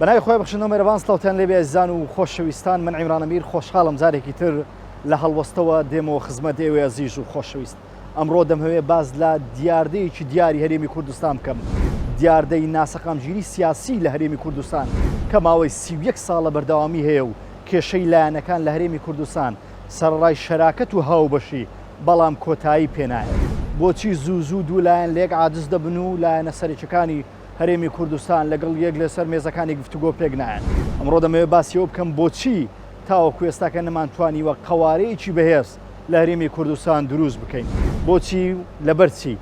بەناوی خۆی بەخشندەو مێرەبان سڵاوتان لێبێ ئەزیزان و خۆشەویستان من عیمران ئەمیر خۆشحاڵم جارێکی تر لە هەڵوەستەوە دێمەوە خزمەت ئێوەی ئەزیز و خۆشەویست ئەمڕۆ دەمهەوێ باس لە دیاردەیەکی دیاری هەرێمی کوردستان بکەم دیاردەی ناسەقامگیری سیاسی لە هەرێمی کوردستان کە ماوەی 31 ساڵە بەردەوامی هەیە و کێشەی لایەنەکان لە هەرێمی کوردستان سەرەڕای شەراکەت و هاوبەشی بەڵام کۆتایی پێنایەت. بۆچی زوو زوو دوو لایەن لەیەک عاجز دەبن و لایەنە سەرەکیەکانی هەرێمی کوردستان لەگەڵ یەک لەسەر مێزەکانی گفتوگۆ پێک نایەن؟ ئەمڕۆ دەمەوێت باسی ئەوە بکەم بۆچی تاوەکو ئێستاکە نەمانتوانیوە قەوارەیەکی بەهێز لە هەرێمی کوردستان دروست بکەین؟ بۆچی و لەبەر چی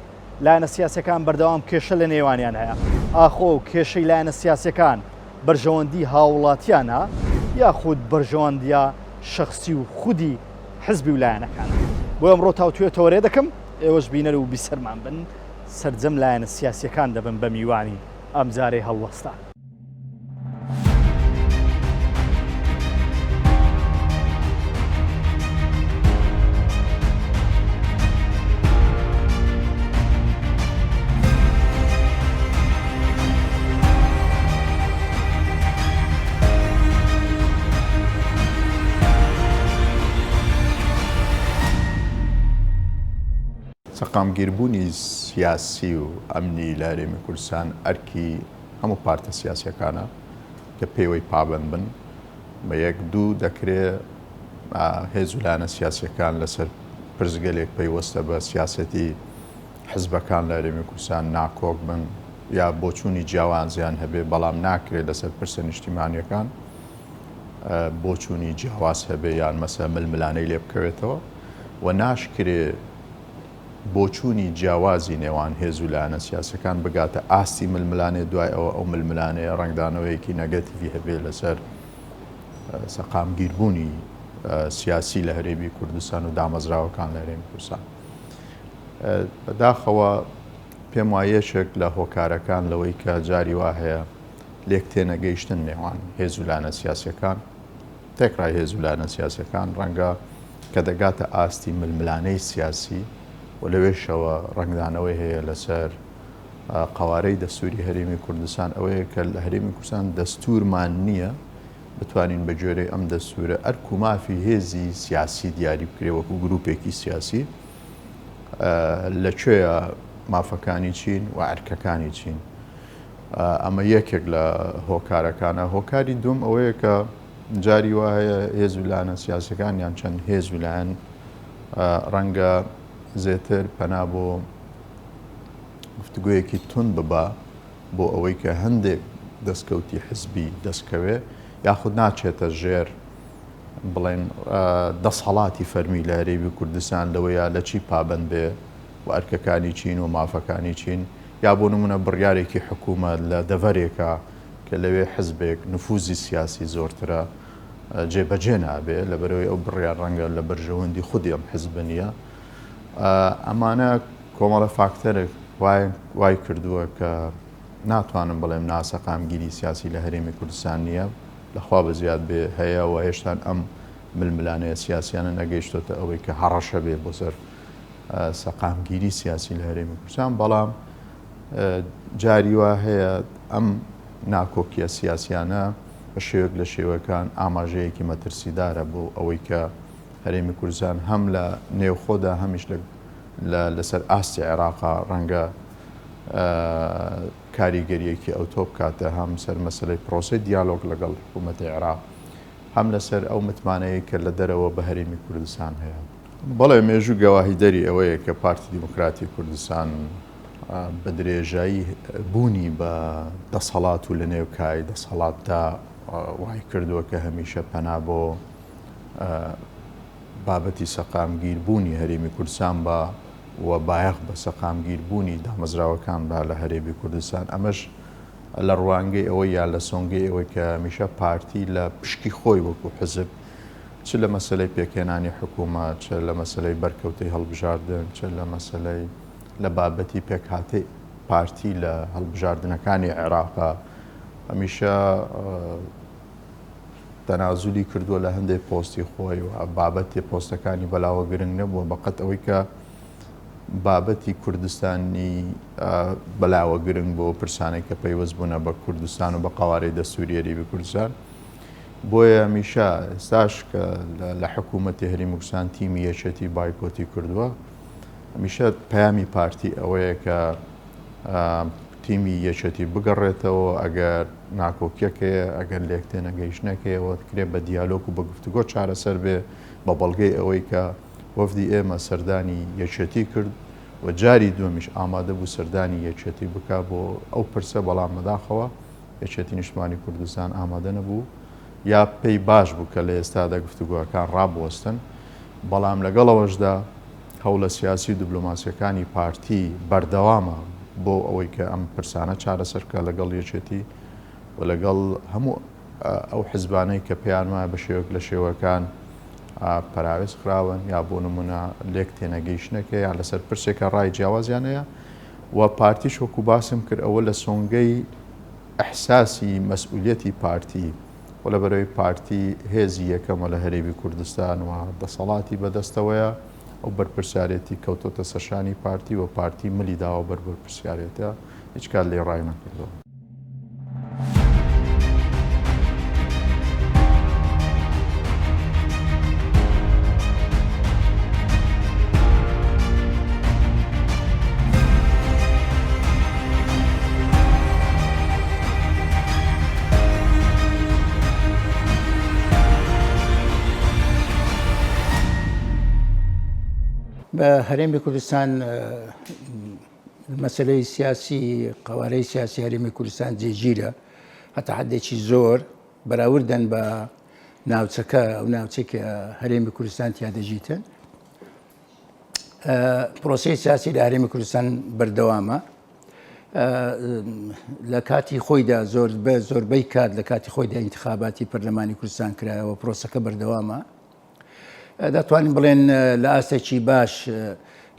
لایەنە سیاسیەکان بەردەوام کێشە لە نێوانیان هەیە؟ ئاخۆ کێشەی لایەنە سیاسیەکان بەرژەوەندی هاووڵاتیانە یاخود بەرژەوەندیە شەخسی و خودی حزبی و لایەنەکانە؟ بۆ ئەمڕۆ تاوتوێ تەوەرێ دەکەم، ئێوەش بینەر و بیسەرمان بن، سەرجەم لایەنە سیاسیەکان دەبن بە میوانی ئەمجارەی هەڵوەستە. سەقامگیربوونی سیاسی و ئەمنی لە هەرێمی کوردستان ئەرکی هەموو پارتە سیاسیەکانە کە پێوەی پابەند بن بە یەک دوو دەکرێ هێز و لایەنە سیاسیەکان لەسەر پرسگەلێک پەیوەستە بە سیاسەتی حزبەکان لە هەرێمی کوردستان ناکۆک بن یا بۆچوونی جیاوازیان هەبێ، بەڵام ناکرێت لەسەر پرسە نیشتیمانیەکان بۆچوونی جیاواز هەبێ یان مەسە ململانەی لێ بکەوێتەوە و ناشکرێ بۆچوونی جیاوازی نێوان هێز و لایەنە سیاسەکان بگاتە ئاستی ململانێ، دوای ئەوە ئەو ململانێیە ڕەنگدانەوەیەکی نەگەتیڤی هەبێ لەسەر سەقامگیربوونی سیاسی لە هەرێمی کوردستان و دامەزراوەکان لە هەرێمی کوردستان. بەداخەوە پێم وایە یەکێک لە هۆکارەکان لەوەی کە جاری وا هەیە لێک تێنەگەیشتن نێوان هێز و لایەنە سیاسیەکان، تێکڕای هێز و لایەنە سیاسیەکان ڕەنگە کە دەگاتە ئاستی ململانێی سیاسی و لەوێشەوە ڕەنگدانەوەی هەیە لەسەر قەوارەی دەستوری هەرێمی کوردستان ئەوەیە کە لە هەرێمی کوردستان دەستورمان نییە بتوانین بە گوێرەی ئەم دەستورە ئەرک و مافی هێزی سیاسی دیاری بکرێ وەکو گروپێکی سیاسی لە کوێیە مافەکانی چین و ئەرکەکانی چین ئەمە یەکێک لە هۆکارەکانە هۆکاری دوم ئەوەیە کە جاری وا هەیە هێز و لایەنە سیاسەکان یان چەند هێز و لایەن ڕەنگە زێتر پەنا بۆ گفتوگۆیەکی تون ببا بۆ ئەوەی کە هەندێک دەستکەوتی حزبی دەستکەوێ یاخود ناچێتە ژێر بڵێن دەسەڵاتی فەرمی لە هەرێمی کوردستان لەوەیە لە چی پابەند بێ و ئەرکەکانی چین و مافەکانی چین یا بۆ نمونە بڕیارێکی حکوومەت لە دەڤەرێکە کە لەوێ حزبێک نفوزی سیاسی زۆرترە جێبەجێ نابێ لەبەرەوەی ئەو بڕیار ڕەنگە لە بەرژەوەندی خودی ئەم حزبە نییە ئەمانە کۆمەڵە فاکتەرێک وای کردووە کە ناتوانم بڵێم ناسەقامگیری سیاسی لە هەرێمی کوردستان نییە لەخوا بەزیاد بێ هەیە و هێشتان ئەم ململانێ سیاسیانە نەگەیشتۆتە ئەوەی کە هەڕەشە بێ بۆ سەر سەقامگیری سیاسی لە هەرێمی کوردستان بەڵام جاری وا هەیە ئەم ناکۆکیە سیاسیانە بە شێوەک لە شێوەکان ئاماژەیەکی مەترسیدارە بۆ ئەوەی کە هەرێمی کوردستان هەم لە نێوخۆدا هەمیش لە لەسەر ئاستی عێراقا ڕەنگە کاریگەریەکی ئەوتۆ بکاتە هەم سەر مەسەلەی پرۆسەی دیالۆگ لەگەڵ حکوومەتی عێراق هەم لەسەر ئەو متمانەیە کە لە دەرەوە بە هەرێمی کوردستان هەیە. بەڵێ مێژوو گەواهیدەری ئەوەیە کە پارتی دیموکراتی کوردستان بە درێژایی بوونی بە دەسەڵات و لە نێو کای دەسەڵاتدا وای کردووە کە هەمیشە پەنا بۆ بابەتی سەقامگیر بوونی هەرێمی کوردستان بە و بایەخ بە سەقامگیر بوونی دامەزراوەکان با لە هەرێمی کوردستان ئەمەش لە ڕوانگەی ئەوەی یا لە سۆنگەی ئەوەی کە هەمیشە پارتی لە پشکی خۆی وەکو حزب چ لە مەسەلەی پێکهێنانی حکوومەت، چ لە مەسەلەی بەرکەوتەی هەڵبژاردن، چ لە مەسەلەی لە بابەتی پێکهاتەی پارتی لە هەڵبژاردنەکانی عێراقا هەمیشە تەنازولی کردووە لە هەندێک پۆستی خۆی و بابەتی پۆستەکانی بەلاوە گرنگ نەبووە بەقەت ئەوەی کە. بابەتی کوردستانی بەلاوە گرنگ بۆ پرسانێک کە پەیوەست بوونە بە کوردستان و بە قەوارەی دەستوری هەرێمی کوردستان بۆیە هەمیشە ئێستاش کە لە حکوومەتی هەرێمی کوردستان تیمی یەکێتی بایکۆتی کردووە هەمیشە پەیامی پارتی ئەوەیە کە تیمی یەکێتی بگەڕێتەوە ئەگەر ناکۆکیەک هەیە ئەگەر لێک تێنەگەیشتنێک هەیە وەکرێ بە دیالۆک و بە گفتوگۆ چارەسەر بێ بە بەڵگەی ئەوەی کە وەفدی ئێمە سەردانی یەکێتی کرد و جاری دووەمیش ئامادە بوو سەردانی یەکێتی بکا بۆ ئەو پرسە بەڵام بەداخەوە یەکێتی نیشتمانی کوردستان ئامادە نەبوو یا پێی باش بوو کە لە ئێستادا گفتوگۆکان ڕابوەستن بەڵام لەگەڵ ئەوەشدا هەوڵە سیاسی و دیبلۆماسیەکانی پارتی بەردەوامە بۆ ئەوەی کە ئەم پرسانە چارەسەر بکات لەگەڵ یەکێتی و لەگەڵ هەموو ئەو حزبانەی کە پێیان وایە بە شێوەک لە شێوەکان پەراوێز خراون یا بۆ نمونە لێک تێنەگەیشتنێک هەیە یا لەسەر پرسێکە ڕای جیاوازیان هەیە و پارتیش وەکو باسم کرد ئەوە لە سۆنگەی ئەحساسی مەسئولیەتی پارتی و لەبەرئەوەی پارتی هێزی یەکەمە لە هەرێمی کوردستان و دەسەڵاتی بەدەستەوەیە ئەو بەرپرسیارێتی کەوتۆتە سەرشانی پارتی و پارتی ملی داوە بەر بەرپرسیارێتە هیچ کات لێی ڕای نەکردووە. بە هەرێمی کوردستان مەسلەی سیاسی قوارەی سیاسی هەرێمی کوردستان جێگیرە هەتا حدێکی زۆر بەراوردن بە ناوچەکە ئەو ناوچەی کە هەرێمی کوردستان تیا دەژیتن پرۆسەی سیاسی لە هەرێمی کوردستان بەردەوامە لە کاتی خۆیدا زۆر بە زۆربەی کات لە کاتی خۆیدا ئینتخاباتی پەرلەمانی کوردستان کرایەوە پرۆسەکە بەردەوامە دەتوانین بڵێن لە ئاستێکی باش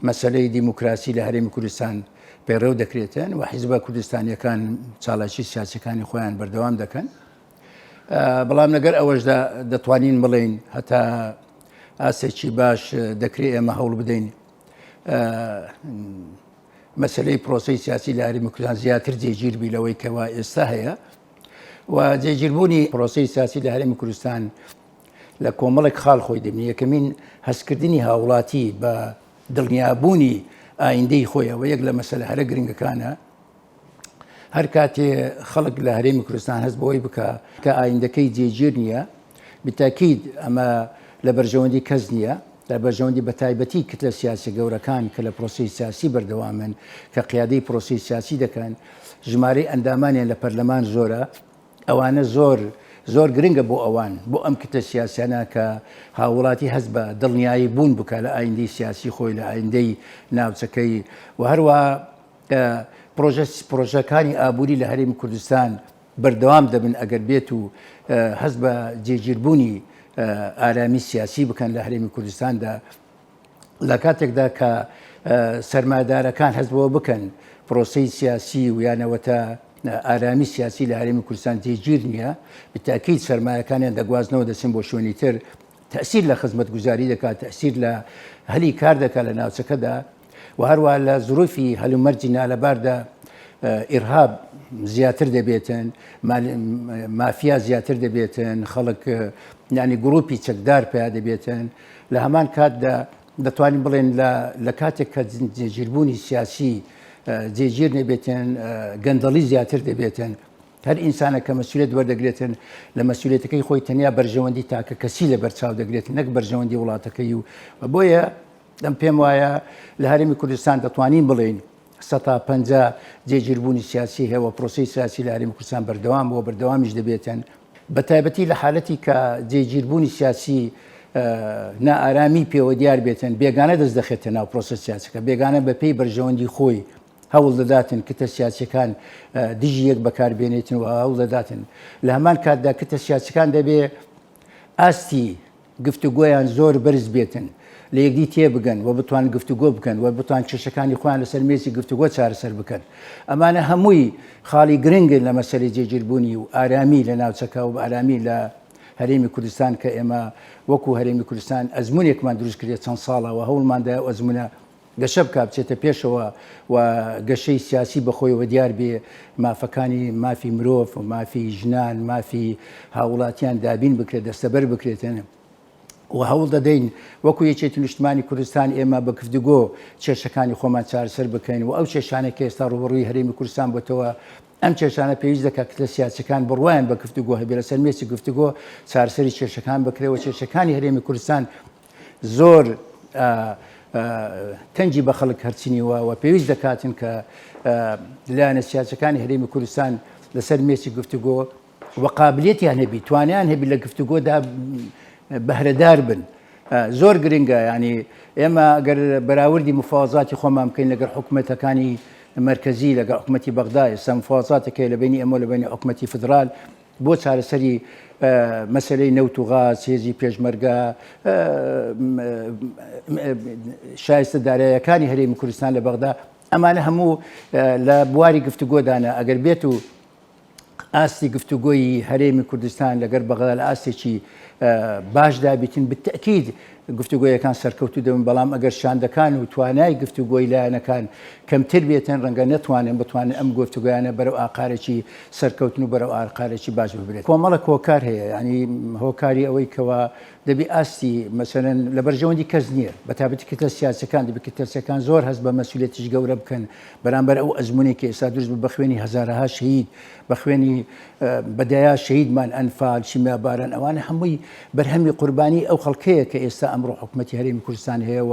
مەسلەی دیموکراسی لە هەرێمی کوردستان پەیڕەو دەکرێتن و حیزبە کوردستانیەکان چالاکی سیاسەکانی خۆیان بەردەوام دەکەن بەڵام لەگەر ئەوەشدا دەتوانین بڵێین هەتا ئاستێکی باش دەکرێت ئێمە هەوڵ بدەین مەسلەی پرۆسی سیاسی لە هەرێمی کوردستان زیاتر جێگیر بی لەوەی کەوا ئێستا هەیە و جێگیربوونی پرۆسی سیاسی لە هەرێمی کوردستان لە کۆمەڵێک خاڵ خۆی دەبینی یەکەمین هەستکردنی هاوڵاتی بە دڵنیابوونی ئایندەی خۆیەوە یەک لە مەسەلە هەرە گرنگەکانە هەر کاتێ خەڵک لە هەرێمی کوردستان هەست بەوەی بکا کە ئایندەکەی جێگیر نییە، بالتاکید ئەمە لە بەرژەوەندی کەس نییە، لە بەرژەوەندی بەتایبەتی کتلە سیاسیە گەورەکان کە لە پرۆسەی سیاسی بەردەوامن، کە قیادەی پرۆسەی سیاسی دەکەن، ژمارەی ئەندامانیان لە پەرلەمان زۆرە، ئەوانە زۆر زۆر گرنگە بۆ ئەوان، بۆ ئەم کتلە سیاسیانە کە هاووڵاتی هەست بە دڵنیایی بوون بکا لە ئایندەی سیاسی خۆی، لە ئایندەی ناوچەکەی و هەروەها پرۆژە پرۆژەکانی ئابووری لە هەرێمی کوردستان بەردەوام دەبن ئەگەر بێت و هەست بە جێگیربوونی ئارامی سیاسی بکەن لە هەرێمی کوردستاندا لە کاتێکدا کە سەرمایەدارەکان هەست بەوە بکەن پرۆسەی سیاسی و یانەوەتە ئارامی سیاسی لە هەرێمی کوردستان جێگیر نییە بتاکیید سەرمایەکانیان دەگوازنەوە دەچن بۆ شوێنی تر تەسیر لە خزمەتگوزاری دەکات تەسیر لە هەلی کار دەکات لە ناوچەکەدا و هەروەها لە زروفی هەلومەرجی نالەباردا ئیرهاب زیاتر دەبێتن، مافیا زیاتر دەبێتن، خەڵک یانی گروپی چەکدار پیا دەبێتن، لە هەمان کاتدا دەتوانین بڵێن لە کاتێک کە جێگیربوونی سیاسی جێگیر نەبێتن گەندەڵی زیاتر دەبێتن. هەر ئینسانە کە مەسولیت وەردەگرێتن لە مەسولیتەکەی خۆی تەنیا بەرژەوەندی تاکە کەسی لە بەرچاو دەگرێت نەک بەرژەوەندی وڵاتەکەی و بۆیە دەم پێم وایە لە هەرێمی کوردستان دەتوانین بڵێین سەتا 50 جێگیربوونی سیاسی هەیە و پرۆسەی سیاسی لە هەرێمی کوردستان بەردەوام بووە بەردەوامیش دەبێتن بە تایبەتی لە حالەتی کە جێگیربوونی سیاسی نائارامی پێوە دیار بێتن بێگانە دەست دەخێتە ناو پرۆسە سیاسەکە بێگانە بە پێی بەرژەوەندی خۆی هەوڵ دەداتن کتە سیاسیەکان دژی یەک بەکاربێنێتن و هەوڵ دەداتن لە هەمان کاتدا کتە سیاسەکان دەبێ ئاستی گفتوگۆیان زۆر بەرز بێتن، لە یەکدی تێبگەن و بتوان گفتوگۆ بکەن و بتوان کێشەکانی خۆیان لەسەر مێزی گفتوگۆ چارەسەر بکەن. ئەمانە هەمووی خاڵی گرنگن لە مەسەلەی جێگیربوونی و ئارامی لە ناوچەکە و ئارامی لە هەرێمی کوردستان کە ئێمە وەکو هەرێمی کوردستان ئەزموونێکمان دروست کردیە چەند ساڵە و هەوڵماندا ئەو ئەزموونە. گەشە بکا بچێتە پێشەوە و گەشەی سیاسی بەخۆیەوە دیار بێ، مافەکانی مافی مرۆڤ، مافی ژنان، مافی هاووڵاتیان دابین بکرێت، دەستەبەر بکرێتن و هەوڵ دەدەین وەکو یەکێتی نیشتمانی کوردستان ئێمە بە گفتوگۆ کێشەکانی خۆمان چارەسەر بکەین و ئەو کێشانەی کە ئێستا ڕووبەڕووی هەرێمی کوردستان بۆتەوە ئەم کێشانە پێویست دەکات کتلە سیاسیەکان بڕوایان بە گفتوگۆ هەبێ لەسەر مێزی گفتوگۆ چارەسەری کێشەکان بکرێ و کێشەکانی هەرێمی کوردستان زۆر تەنگی بە خەڵک هەرچنیوە و پێویست دەکاتن کە لایەنە سیاسەکانی هەرێمی کوردستان لەسەر مێزی گفتوگۆ و قابلیەتیان هەبی توانیان هەبی لە گفتوگۆدا بەهرەدار بن زۆر گرنگە ینی ئێمە گەر بەراوردی مفاوەزاتی خۆمان بکەین لەگەر حکوومەتەکانی مرکزی لەگەڵ حکوومەتی بەغدا ئێستا مفاوەزاتەکەی لە بینی ئێمە لە بینی حکوومەتی فدرال بۆ چارەسەری مەسەلەی نەوت و غاز، هێزی پێشمەرگە، شایستە دارایەکانی هەرێمی کوردستان لە بەغدا، ئەمانە هەموو لە بواری گفتوگۆدانە، ئەگەر بێت و ئاستی گفتوگۆی هەرێمی کوردستان لەگەر بەغدا لە ئاستێکی باشدا بیتن بالتأکید گفتوگۆیەکان سەرکەوتوو دەبن، بەڵام ئەگەر شاندەکان و توانای گفتوگۆی لایەنەکان کەمتر بێتن ڕەنگە نەتوانن بتوانن ئەم گفتوگۆیانە بەرەو ئاقارێکی سەرکەوتن و بەرەو ئاقارێکی باش ببرێت. کۆمەڵێک هۆکار هەیە، یانی هۆکاری ئەوەی کەوا دەبی ئاستی مەسەلەن لە بەرژەوەندی کەس نییە، بە تایبەتی کتلە سیاسیەکان، دەبی کتلە سیاسیەکان زۆر هەست بە مەسئولیەتیش گەورە بکەن بەرامبەر ئەو ئەزموونەی کە ئێستا دروست بوو بە خوێنی هەزارەها شەهید، بە خوێنی بە دەیا شەهیدمان ئەنفال، شیمیاباران ئەوانە هەمووی بەرهەمی قوربانی ئەو خەڵکەیە کە ئێستا ئەمڕۆ حکومەتی هەرێمی کوردستان هەیە و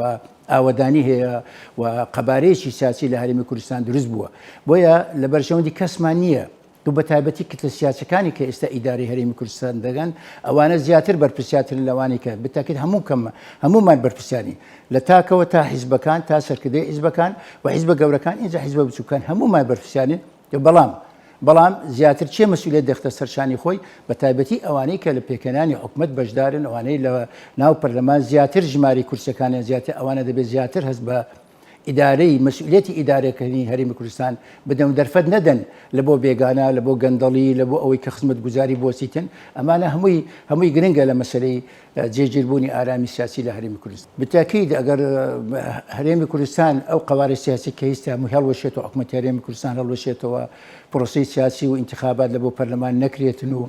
ئاوەدانی هەیە و قەبارەیەکی سیاسی لە هەرێمی کوردستان دروست بووە. بۆیە لە بەرژەوەندی کەسمان نییە و بە تایبەتی کتلە سیاسەکانی کە ئێستا ئیدارەی هەرێمی کوردستان دەگەن ئەوانە زیاتر بەرپرسیارترن لەوانەی کە بتاکید هەموو کەم هەموومان بەرپرسیارین لە تاکەوە تا حیزبەکان تا سەرکردەی حیزبەکان و حیزبە گەورەکان ئینجا حیزبە بچووکان هەموومان بەرپرسیارین بەڵام بەڵام زیاتر کێ مەسئولیەت دەختە سەر شانی خۆی بە تایبەتی ئەوانەی کە لە پێکهێنانی حکومەت بەشدارن ئەوانەی لە ناو پەرلەمان زیاتر ژماری کورسیەکانیان زیاتر ئەوانە دەبێت زیاتر هەست بە ئیدارەی مەسئولیەتی ئیدارەکردنی هەرێمی کوردستان بدەن و دەرفەت نەدەن لە بۆ بێگانە لە بۆ گەندەڵی لە بۆ ئەوەی کە خزمەتگوزاری بوەسیتن ئەمانە هەمووی هەمووی گرنگە لە مەسەلەی جێگیربوونی ئارامی سیاسی لە هەرێمی کوردستان. بالتاکید ئەگەر هەرێمی کوردستان ئەو قەوارەی سیاسی کە هیستا هەمووی هەڵوەشێتەوە حکومەتی هەرێمی کوردستان هەڵوەشێتەوە پرۆسەی سیاسی و ئینتخابات لە بۆ پەرلەمان نەکرێتن و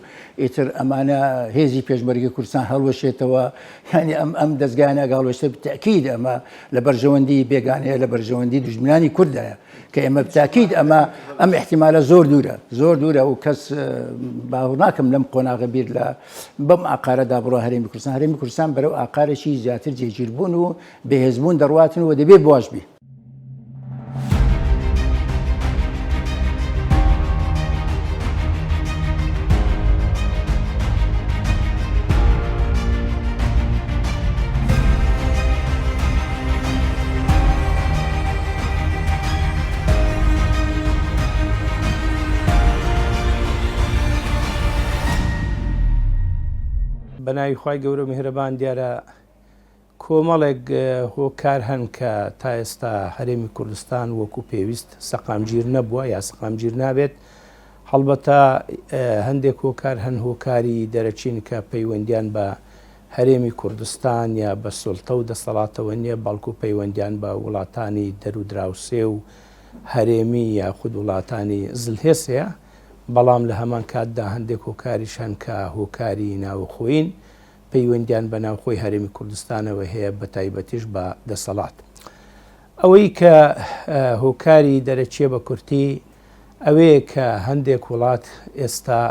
ئیتر ئەمانە هێزی پێشمەرگەی کوردستان هەڵوەشێتەوە یعنی ئەم ئەم دەزگایانە ئەگە هەڵوەشێت بالتاکید ئەمە لە بەرژەوەندی بێگانەیە لە بەرژەوەندی دوژمنانی کوردایە کە ئێمە بالتاکید ئەمە ئەم احتیمالە زۆر دوورە زۆر دوورە و کەس باوەڕ ناکەم لەم قۆناغە بیر لە بەم ئاقارەدا بڕوا هەرێمی کوردستان هەرێمی کوردستان بەرەو ئاقارێکی زیاتر جێگیربوون و بەهێزبوون دەڕواتن و دەبێ بواش بێ. بەناوی خوای گەورە و میهرەبان دیارە کۆمەڵێک هۆکار هەن کە تا ئێستا هەرێمی کوردستان وەکو پێویست سەقامگیر نەبووە یا سەقامگیر نابێت هەڵبەتە هەندێک هۆکار هەن هۆکاری دەرەکین کە پەیوەندیان بە هەرێمی کوردستان یا بە سوڵتە و دەسەڵاتەوە نییە بەڵکو پەیوەندیان بە وڵاتانی دەرودراوسێ و هەرێمی یاخود وڵاتانی زلهێز هەیە بەڵام لە هەمان کاتدا هەندێک هۆکاریش هەن کە هۆکاری ناوخۆیین پەیوەندیان بە ناوخۆی هەرێمی کوردستانەوە هەیە بە تایبەتیش بە دەسەڵات. ئەوەی کە هۆکاری دەرەکیە بە کورتی ئەوەیە کە هەندێک وڵات ئێستا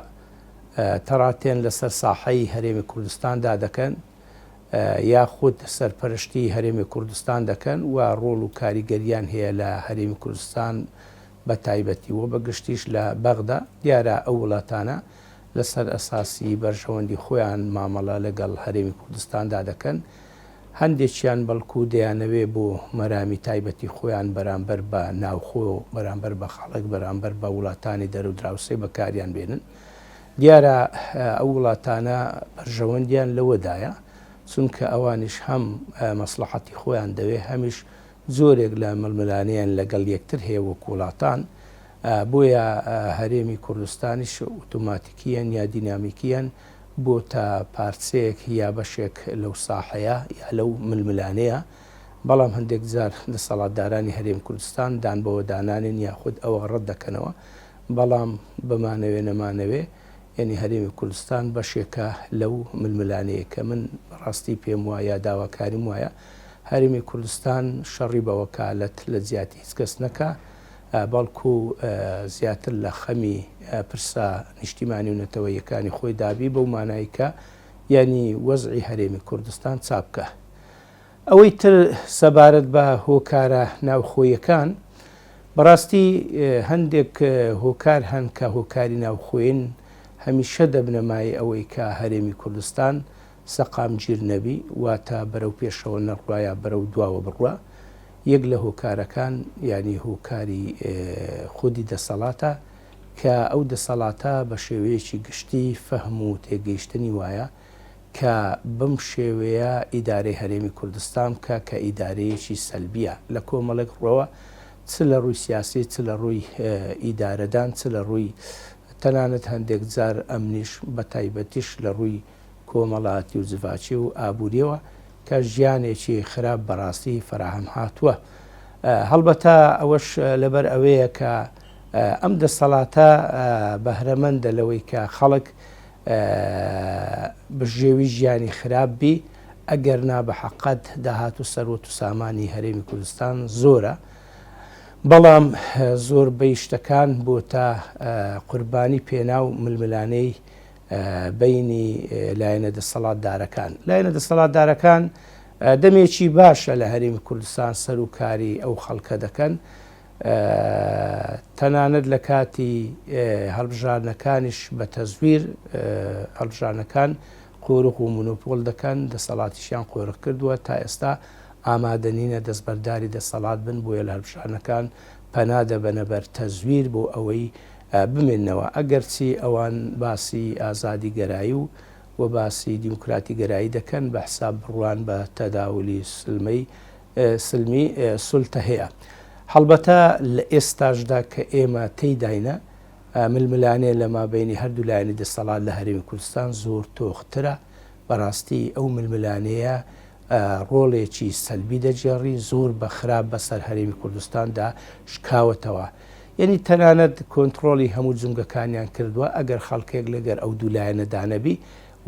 تەڕاتێن لەسەر ساحەی هەرێمی کوردستاندا دەکەن یاخود سەرپەرشتی هەرێمی کوردستان دەکەن و ڕۆڵ و کاریگەریان هەیە لە هەرێمی کوردستان بە تایبەتی و بە گشتیش لە بەغدا، دیارە ئەو وڵاتانە لەسەر ئەساسی بەرژەوەندی خۆیان مامەڵە لەگەڵ هەرێمی کوردستاندا دەکەن، هەندێکیان بەڵکو دەیانەوێ بۆ مەرامی تایبەتی خۆیان بەرامبەر بە ناوخۆ، بەرامبەر بە خەڵک، بەرامبەر بە وڵاتانی دەرودراوسێ بەکاریان بێنن. دیارە ئەو وڵاتانە بەرژەوەندیان لەوەدایە، چونکە ئەوانیش هەم مەسڵەحەتی خۆیان دەوێ، هەمیش جۆرێک لە ململانێیان لەگەڵ یەکتر هەیە وەک وڵاتان، بۆیە هەرێمی کوردستانیش ئوتوماتیکییەن یا دینامیکییەن بۆتە پارچەیەک یا بەشێک لەو ساحەیە یا لەو ململانێیە. بەڵام هەندێک جار دەسەڵاتدارانی هەرێمی کوردستان دان بەوە دانانێن یاخود ئەوە ڕەت دەکەنەوە، بەڵام بمانەوێ نەمانەوێ یەنی هەرێمی کوردستان بەشێکە لەو ململانێیە کە من بەڕاستی پێم وایە داواکاریم وایە هەرێمی کوردستان شەڕی بە وەکالەت لە جیاتی هیچ کەس نەکا بەڵکو زیاتر لە خەمی پرسە نیشتیمانی و نەتەوەییەکانی خۆی دابی بەو مانای کە یەنی وەزعی هەرێمی کوردستان چاک بکا. ئەوەی تر سەبارەت بە هۆکارە ناوخۆیەکان، بەڕاستی هەندێک هۆکار هەن کە هۆکاری ناوخۆین هەمیشە دەبنە مایەی ئەوەی کە هەرێمی کوردستان سەقامگیر نەبی، واتە بەرەو پێشەوە نەڕوا یا بەرەو دواوە بڕوا. یەک لە هۆکارەکان یانی هۆکاری خودی دەسەڵاتە کە ئەو دەسەڵاتە بە شێوەیەکی گشتی فەهم و تێگەیشتنی وایە کە بەم شێوەیە ئیدارەی هەرێمی کوردستان بکا کە ئیدارەیەکی سەلبیە لە کۆمەڵێک ڕوەوە چ لە ڕووی سیاسی چ لە ڕووی ئیدارەدان چ لە ڕووی تەنانەت هەندێک جار ئەمنیش بە تایبەتیش لە ڕووی کۆمەڵاتی و جڤاکی و ئابووریەوە کە ژیانێکی خراپ بەڕاستی فەراهەم هاتووە. هەڵبەتە ئەوەش لەبەر ئەوەیە کە ئەم دەسەڵاتە بەهرەمەندە لەوەی کە خەڵک بژێوی ژیانی خراپ بی، ئەگەر نا بە حەقەت داهات و سەروەت و سامانی هەرێمی کوردستان زۆرە، بەڵام زۆربەی شتەکان بۆتە قوربانی پێناو ململانێی بەینی لایەنە دەسەڵاتدارەکان. لایەنە دەسەڵاتدارەکان دەمێکی باشە لە هەرێمی کوردستان سەر و کاری ئەو خەڵکە دەکەن، تەنانەت لە کاتی هەڵبژاردنەکانیش بە تەزویر هەڵبژاردنەکان قۆرخ و مونۆپۆل دەکەن، دەسەڵاتیشیان قۆرخ کردووە، تا ئێستا ئامادە نینە دەستبەرداری دەسەڵات بن، بۆیە لە هەڵبژاردنەکان پەنا دەبەنە بەر تەزویر بۆ ئەوەی بمێننەوە، ئەگەرچی ئەوان باسی ئازادی گەرایی و و باسی دیموکراتی گەرایی دەکەن، بە حساب بڕوان بە تەداولی سلمەی سلمی سولتە هەیە. هەڵبەتە لە ئێستاشدا کە ئێمە تێیداینە، ململانێ لە مابەینی هەردوو لایەنی دەسەڵات لە هەرێمی کوردستان زۆر تۆخترە. بەڕاستی ئەو ململانێیە ڕۆڵێکی سەلبی دەگێڕی، زۆر بە خراپ بەسەر هەرێمی کوردستاندا شکاوەتەوە. یەنی تەنانەت کۆنتڕۆڵی هەموو جومگەکانیان کردووە، ئەگەر خەڵکێک لەگەر ئەو دوو لایەنەدا نەبی،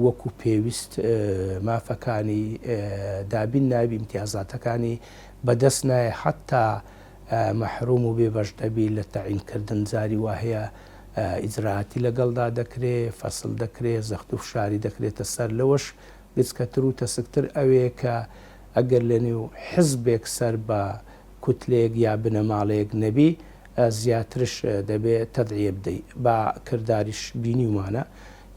وەکو پێویست مافەکانی دابین نابی، ئیمتیازاتەکانی بەدەست نایە، حەتتا مەحروم و بێبەش دەبی لە تەعین کردن، جاری وا هەیە ئیجرائاتی لەگەڵدا دەکرێ، فەسل دەکرێ، زەخت و فشاری دەکرێتە سەر، لەوەش گچکەتر و تەسکتر ئەوەیە کە ئەگەر لەنێو حزبێک سەر بە کوتلەیەک یا بنەماڵەیەک نەبی زیاترش دەبێ تەدعیە بدەی، با کرداریش بینیومانە،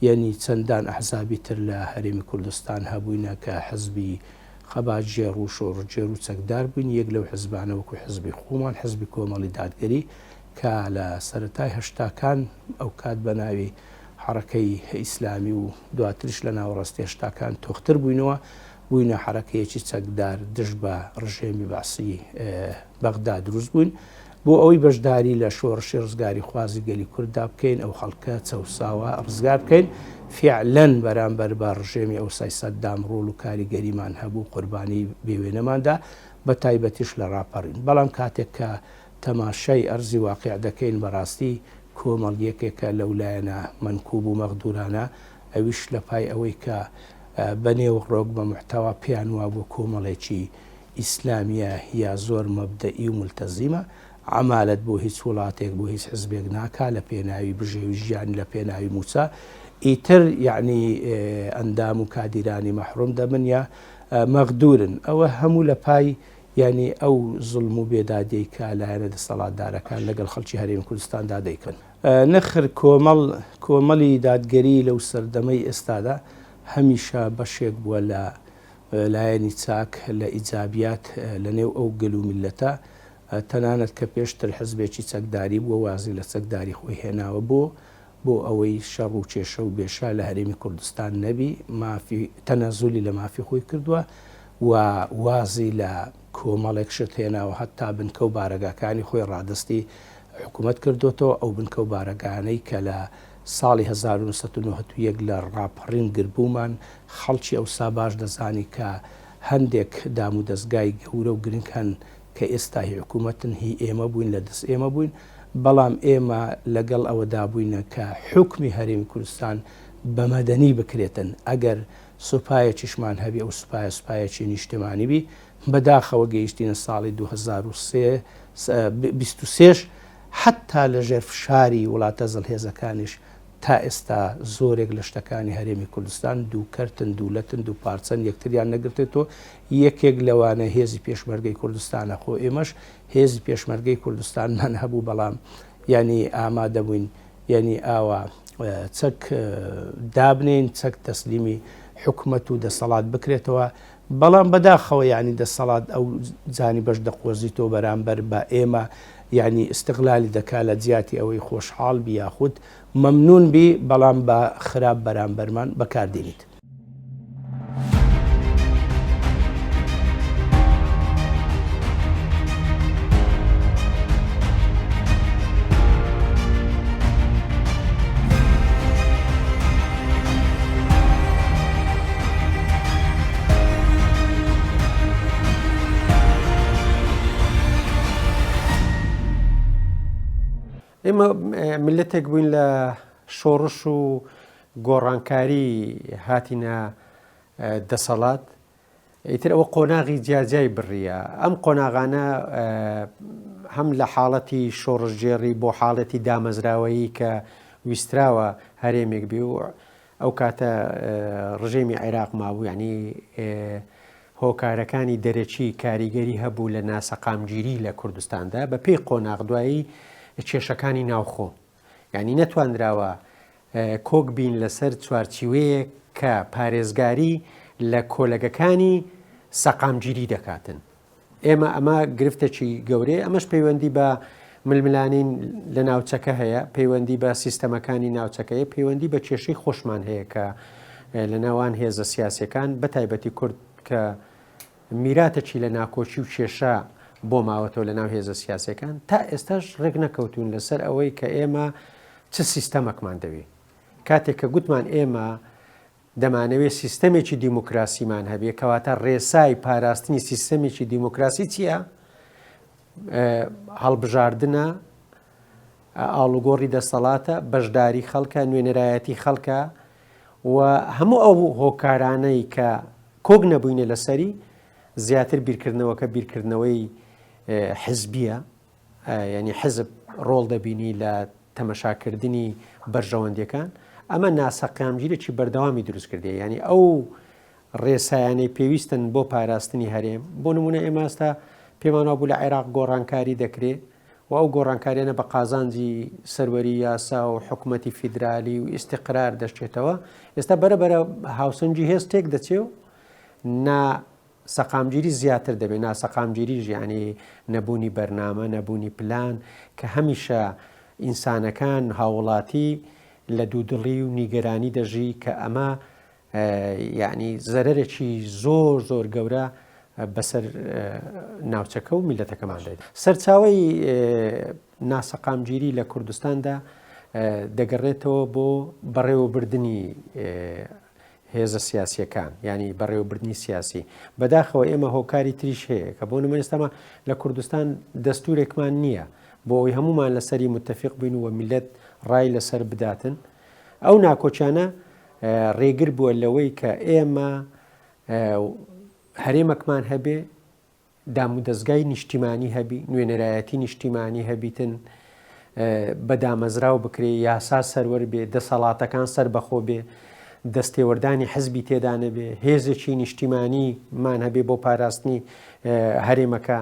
یەنی چەندان ئەحزابی تر لە هەرێمی کوردستان هەبووینە کە حزبی خەباتگێڕ و شۆڕشگێر و چەکدار بووین، یەک لەو حزبانە وەکو حزبی خۆمان، حزبی کۆمەڵی دادگەری کە لە سەرەتای هەشتاکان ئەوکات بە ناوی حەڕەکەی ئیسلامی و دواتریش لە ناوەڕاستی هەشتاکان تۆختر بووینەوە، بووینە حەرەکەیەکی چەکدار دژ بە ڕژێمی بەعسی بەغدا دروست بووین بۆ ئەوەی بەشداری لە شۆڕشی ڕزگاریخوازی گەلی کورددا بکەین، ئەو خەڵکە چەوساوە ڕزگار بکەین، فیعلەن بەرامبەر بە ڕژێمی ئەوسای سەدام ڕۆڵ و کاریگەریمان هەبوو، قوربانی بێ وێنەمان دا، بە تایبەتیش لە ڕاپەڕین. بەڵام کاتێک کە تەماشای ئەرزی واقیع دەکەین بەڕاستی کۆمەڵ یەکێکە لەو لایەنە مەنکوب و مەغدورانە، ئەویش لە پای ئەوەی کە بە نێوەڕۆک بە موحتەوا پێیان وابووە کۆمەڵێکی ئیسلامیە یا زۆر مەبدەئی و مولتەزیمە، عەمالەت بۆ هیچ وڵاتێک بۆ هیچ حزبێک ناکا لە پێناوی بژێوی ژیانی لە پێناوی موچە، ئیتر یەعنی ئەندام و کادیرانی مەحروم دەبن یا مەغدورن، ئەوە هەموو لە پای یەعنی ئەو زوڵم و بێدادیەی کە لایەنە دەسەڵاتدارەکان لەگەڵ خەڵکی هەرێمی کوردستاندا دەیکەن. نەخر کۆمەڵ، کۆمەڵی دادگەری لەو سەردەمەی ئێستادا هەمیشە بەشێک بووە لە لایەنی چاک، لە ئیجابیات لە نێو ئەو گەل و میللەتە، تەنانەت کە پێشتر حزبێکی چەکداری بووە وازی لە چەکداری خۆی هێناوە بۆ بۆ ئەوەی شەڕ و کێشە و بێشە لە هەرێمی کوردستان نەبی مافی تەنەزولی لە مافی خۆی کردووە و وازی لە کۆمەڵێک شت هێناوە هەتا بنکە و بارەگاکانی خۆی ڕادەستی حکوومەت کردوێتەوە ئەو بنکە و بارەگانەی کە لە ساڵی 1991 لە ڕاپەڕین گربوومان خەڵکی ئەوسا باش دەزانی کە. هەندێک دام و دەزگای گەورە و گرنگ هەن کە ئێستا هی حکوومەتن هی ئێمە بووین لە دەست ئێمە بووین بەڵام ئێمە لەگەڵ ئەوەدا بووینە کە حوکمی هەرێمی کوردستان بە مەدەنی بکرێتن ئەگەر سوپایەکیشمان هەبی ئەو سوپایە سوپایەکی نیشتمانی بی بەداخەوە گەیشتینە ساڵی 2023 23 حتا لە ژێر فشاری وڵاتە زڵهێزەکانیش تا ئێستا زۆرێک لە شتەکانی هەرێمی کوردستان دوو کەرتن، دوو لەتن، دوو پارچەن، یەکتریان نەگرتێتەوە، یەکێک لەوانە هێزی پێشمەرگەی کوردستانە، خۆ ئێمەش هێزی پێشمەرگەی کوردستانمان هەبوو بەڵام یانی ئامادەبووین یانی ئاوا چەک دابنێین، چەک تەسلیمی حکومەت و دەسەڵات بکرێتەوە، بەڵام بەداخەوە یانی دەسەڵات ئەو جانیبەش دەقۆزیتەوە بەرامبەر بە ئێمە یانی ئیستغلالی دەکا لە جیاتی ئەوەی خۆشحاڵ بی یاخود مەمنون بی بەڵام بە خراپ بەرامبەرمان بەکار دێنیت. ئێمە میللەتێک بووین لە شۆڕش و گۆڕانکاری هاتینە دەسەڵات ئیتر ئەوە قۆناغی جیاجیای بڕیە ئەم قۆناغانە هەم لە حاڵەتی شۆڕشگێڕی بۆ حاڵەتی دامەزراوەیی کە ویستراوە هەرێمێک بی و ئەو کاتە ڕژێمی عێراق مابوو یعنی هۆکارەکانی دەرەکی کاریگەری هەبوو لە ناسەقامگیری لە کوردستاندا بە پێی قۆناغ دوایی کێشەکانی ناوخۆ یعنی نەتوانراوە کۆک بین لەسەر چوارچیوەیەک کە پارێزگاری لە کۆلەگەکانی سەقامگیری دەکاتن. ئێمە ئەمە گرفتێکی گەورەیە، ئەمەش پەیوەندی بە ململانێی لە ناوچەکە هەیە، پەیوەندی بە سیستەمەکانی ناوچەکە هەیە، پەیوەندی بە کێشەی خۆشمان هەیە کە لە ناوان هێزە سیاسیەکان بە تایبەتی کورد کە میراتەکی لە ناکۆکی و کێشە بۆ ماوەتەوە لە ناو هێزە سیاسەکان تا ئێستاش ڕێک نەکەوتون لەسەر ئەوەی کە ئێمە چ سیستەمەکمان دەوێت کاتێک کە گوتمان ئێمە دەمانەوێت سیستەمێکی دیموکراسیمان هەبێ کەواتە ڕێسای پاراستنی سیستەمێکی دیموکراسی چییە؟ هەڵبژاردنە ئاڵوگۆڕی دەسەڵاتە بەشداری خەڵکە نوێنەرایەتی خەڵکە و هەموو ئەو هۆکارانەی کە کۆک نەبووینە لەسەری زیاتر بیرکردنەوەکە بیرکردنەوەی حزبیە یعنی حزب ڕۆڵ دەبینی لە تەمەشاکردنی بەرژەوەندیەکان ئەمە ناسەقامگیرێکی بەردەوامی دروست کردێ یعنی ئەو ڕێسایانەی پێویستن بۆ پاراستنی هەرێم بۆ نمونە ئێمە ئێستا پێمان وابوو لە عێراق گۆڕانکاری دەکرێ و ئەو گۆڕانکاریانە بە قازانجی سەروەری یاسا و حکوومەتی فیدرالی و ئیسیقرار دەشتێتەوە ئێستا بەرە بەرە هاوسەنگی هێز تێک دەچێ و نا سەقامگیری زیاتر دەبێت ناسەقامگیریش یعنی نەبوونی بەرنامە نەبوونی پلان کە هەمیشە ئینسانەکان هاوڵاتی لە دوودڵی و نیگەرانی دەژی کە ئەمە یعنی زەرەرێکی زۆر زۆر گەورە بەسەر ناوچەکە و میلەتەکەمان دێت. سەرچاوەی ناسەقامگیری لە کوردستاندا دەگەڕێتەوە بۆ بەڕێوەبردنی هێزە سیاسیەکان یانی بەڕێوەبردنی سیاسی بەداخەوە ئێمە هۆکاری تریش هەیە کە بۆ نمونە ئێستاما لە کوردستان دەستورێکمان نییە بۆ ئەوەی هەمومان لەسەری متفق بین و میلەت ڕای لەسەر بداتن ئەو ناکۆکیانە ڕێگر بووە لەوەی کە ئێمە هەرێمەکمان هەبێ دامودەزگای نیشتیمانی هەبی، نوێنەرایەتی نیشتیمانی هەبیتن، بە دامەزراو بکرێ، یاسا سەروەر بێ، دەسەڵاتەکان سەربەخۆ بێ، دەستێوەردانی حزبی تێدا نەبێ، هێزێکی نیشتیمانی مان هەبێ بۆ پاراستنی هەرێمەکە.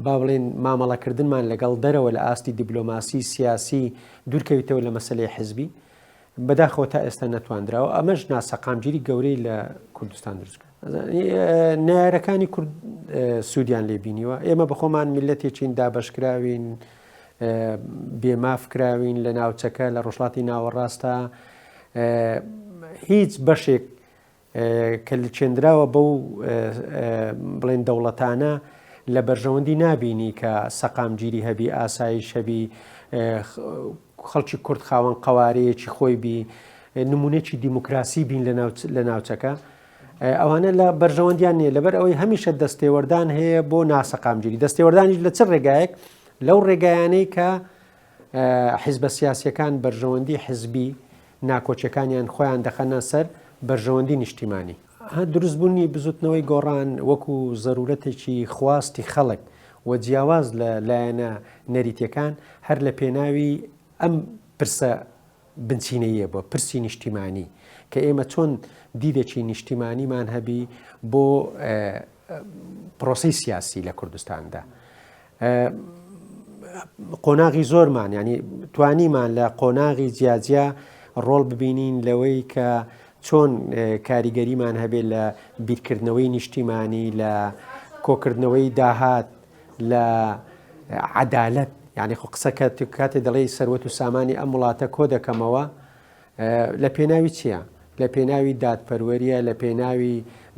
با بڵێن مامەڵەکردنمان لەگەڵ دەرەوە لە ئاستی دیبلۆماسی سیاسی دوورکەویتەوە لە مەسلەی حزبی بەداخەوە تا ئێستا نەتواندراوە ئەمەش ناسەقامگیری گەورەی لە کوردستان دروست کرد نەیارەکانی کورد سوودیان لێ بینیوە ئێمە بەخۆمان میلەتێکین دابەشکراوین بێماف کراوین لە ناوچەکە لە ڕۆژهەڵاتی ناوەڕاستە هیچ بەشێک کە لکێندراوە بەو بڵێن دەوڵەتانە لە بەرژەوەندی نابینی کە سەقامگیری هەبی ئاسایش هەبی خەڵکی کورد خاوەن قەوارەیەکی خۆی بی نمونێکی دیموکراسی بین لە ناوچەکە. ئەوانە لە بەرژەوەندیان نییە لەبەر ئەوەی هەمیشە دەستێوەردان هەیە بۆ ناسەقامگیری دەستێوەردانیش لە چ ڕێگایەک لەو ڕێگایانەی کە حیزبە سیاسیەکان بەرژەوەندی حزبی ناکۆکیەکانیان خۆیان دەخەنە سەر بەرژەوەندی نیشتیمانی. دروستبوونی بزوتنەوەی گۆڕان وەکو زەرورەتێکی خواستی خەڵک و جیاواز لە لایەنە نەریتیەکان هەر لە پێناوی ئەم پرسە بنچینەییە بووە، پرسی نیشتیمانی، کە ئێمە چۆن دیدێکی نیشتیمانیمان هەبی بۆ پرۆسەی سیاسی لە کوردستاندا. قۆناغی زۆرمان ینی توانیمان لە قۆناغی جیاجیا ڕۆڵ ببینین لەوەی کە چۆن کاریگەریمان هەبێت لە بیرکردنەوەی نیشتیمانی لە کۆکردنەوەی داهات لە عەدالەت یعنی خۆ قسەکە کاتێ دەڵێی سەروەت و سامانی ئەم وڵاتە کۆ دەکەمەوە لە پێناوی چییە؟ لە پێناوی دادپەروەریە لە پێناوی